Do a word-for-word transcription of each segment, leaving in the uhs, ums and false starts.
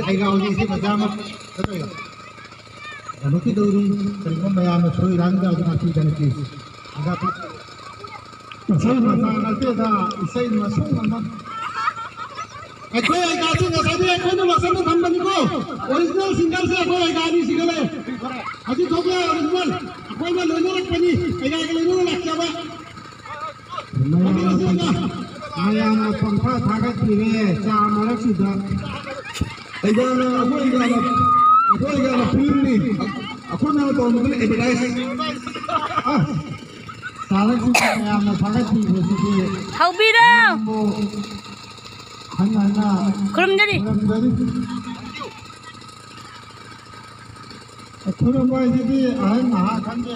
ꯑꯩꯒ ꯍꯧꯖꯤꯛ ꯁꯤ ꯃꯆꯥ ꯑꯃ ꯆꯠꯇꯣꯏꯔꯣ? ꯀꯩꯅꯣ ꯀꯩꯗꯧꯔꯤ? ꯀꯔꯤꯒꯨꯝꯕ ꯃꯌꯥꯝꯅ ꯁꯣꯏꯔꯥꯡꯗ ꯑꯗꯨꯝ ꯉꯥꯛꯄꯤꯗꯅ ꯄꯤ꯫ ꯑꯗ ꯏꯁꯩ ꯃꯆꯥ ꯅꯠꯇꯦꯗ, ꯏꯁꯩ ꯃꯁꯨꯡ ꯑꯃ꯫ ꯑꯩꯈꯣꯏ ꯑꯩꯒꯥꯁꯤ ꯉꯁꯥꯏꯗꯤ ꯑꯩꯈꯣꯏꯅ ꯂꯣꯠꯁꯤꯟꯅ ꯊꯝꯕꯅꯤꯀꯣ꯫ ꯑꯣꯔꯤꯖꯤꯅꯦꯜ ꯁꯤꯡꯒꯔꯁꯦ ꯑꯩꯈꯣꯏ ꯑꯩꯒꯥ ꯑꯅꯤꯁꯤꯒ ꯂꯩ꯫ ꯍꯧꯖꯤꯛ ꯊꯣꯛꯂꯛꯑꯦ ꯑꯣꯔꯤꯖꯤꯅꯦꯜ꯫ ꯑꯩꯈꯣꯏꯅ ꯂꯣꯏꯅꯔꯛꯄꯅꯤ, ꯑꯩꯒꯥꯒ ꯂꯣꯏꯅꯅ ꯂꯥꯛꯆꯕ꯫ ꯃꯌꯥꯝꯅ ꯄꯪꯊꯥ ꯊꯥꯒꯠꯄꯤꯔꯦ ꯆꯥ ꯃꯔꯛꯁꯤꯗ꯫ ꯑꯩꯒꯥꯅ, ꯑꯩꯈꯣꯏ ꯑꯩꯒꯥꯅ, ꯑꯩꯈꯣꯏ ꯑꯩꯒꯥꯅ ꯐꯤꯂꯝꯅꯤ꯫ ꯑꯩꯈꯣꯏꯅ ꯇꯧꯅꯕꯅ ꯑꯦꯗꯚꯔꯇꯥꯏꯁ꯫ ꯑ, ꯆꯥ ꯃꯔꯛꯁꯤꯗ ꯃꯌꯥꯝꯅ ꯊꯥꯒꯠꯄꯤꯕꯁꯤꯗꯤ ꯍꯧꯕꯤꯔꯣ꯫ ꯅꯪꯕꯨ ꯍꯟꯅ ꯍꯟꯅ ꯈꯨꯔꯨꯝꯖꯔꯤ꯫ ꯈꯨꯔꯨꯝꯖꯔꯤ꯫ ꯈꯨꯔꯨꯝꯕ ꯍꯥꯏꯁꯤꯗꯤ ꯑꯍꯟ ꯅꯍꯥ ꯈꯪꯗꯦ꯫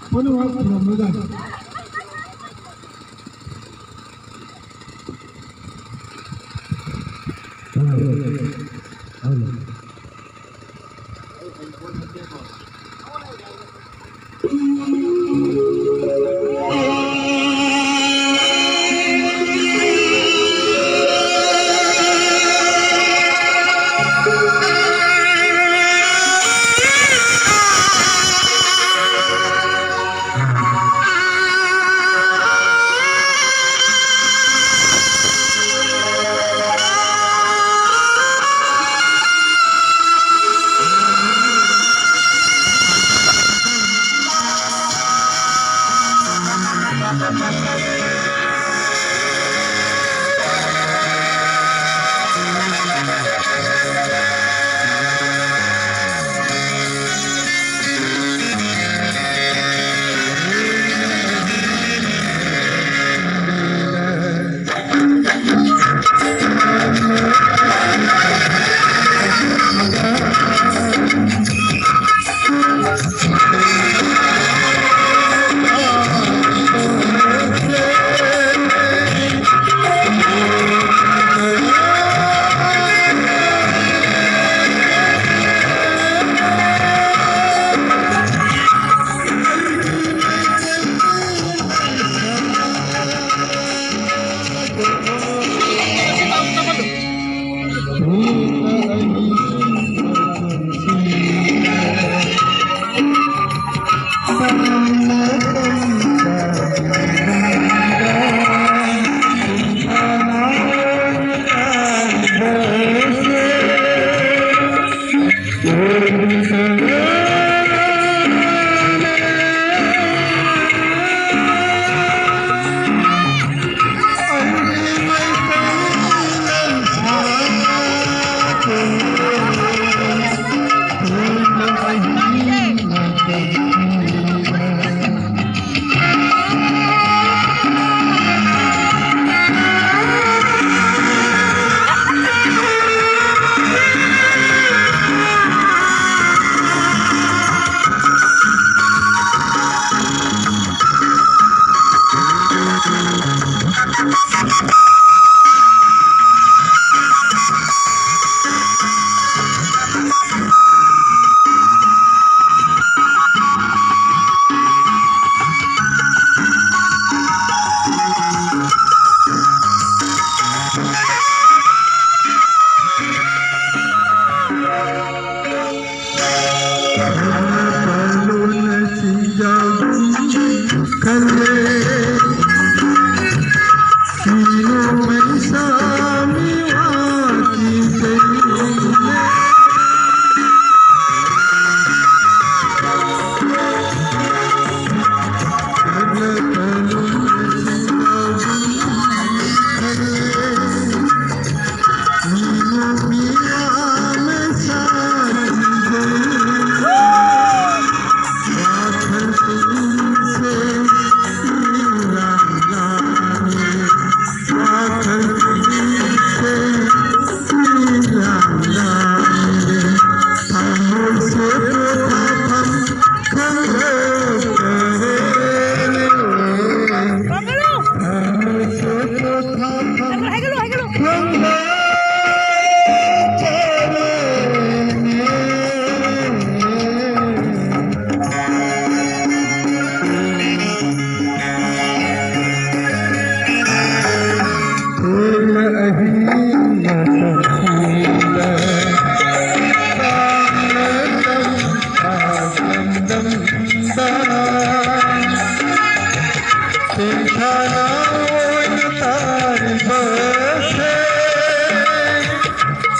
ꯄꯨꯝꯅꯃꯛ ꯈꯨꯔꯨꯝꯕꯗ꯫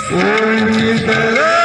Ой, не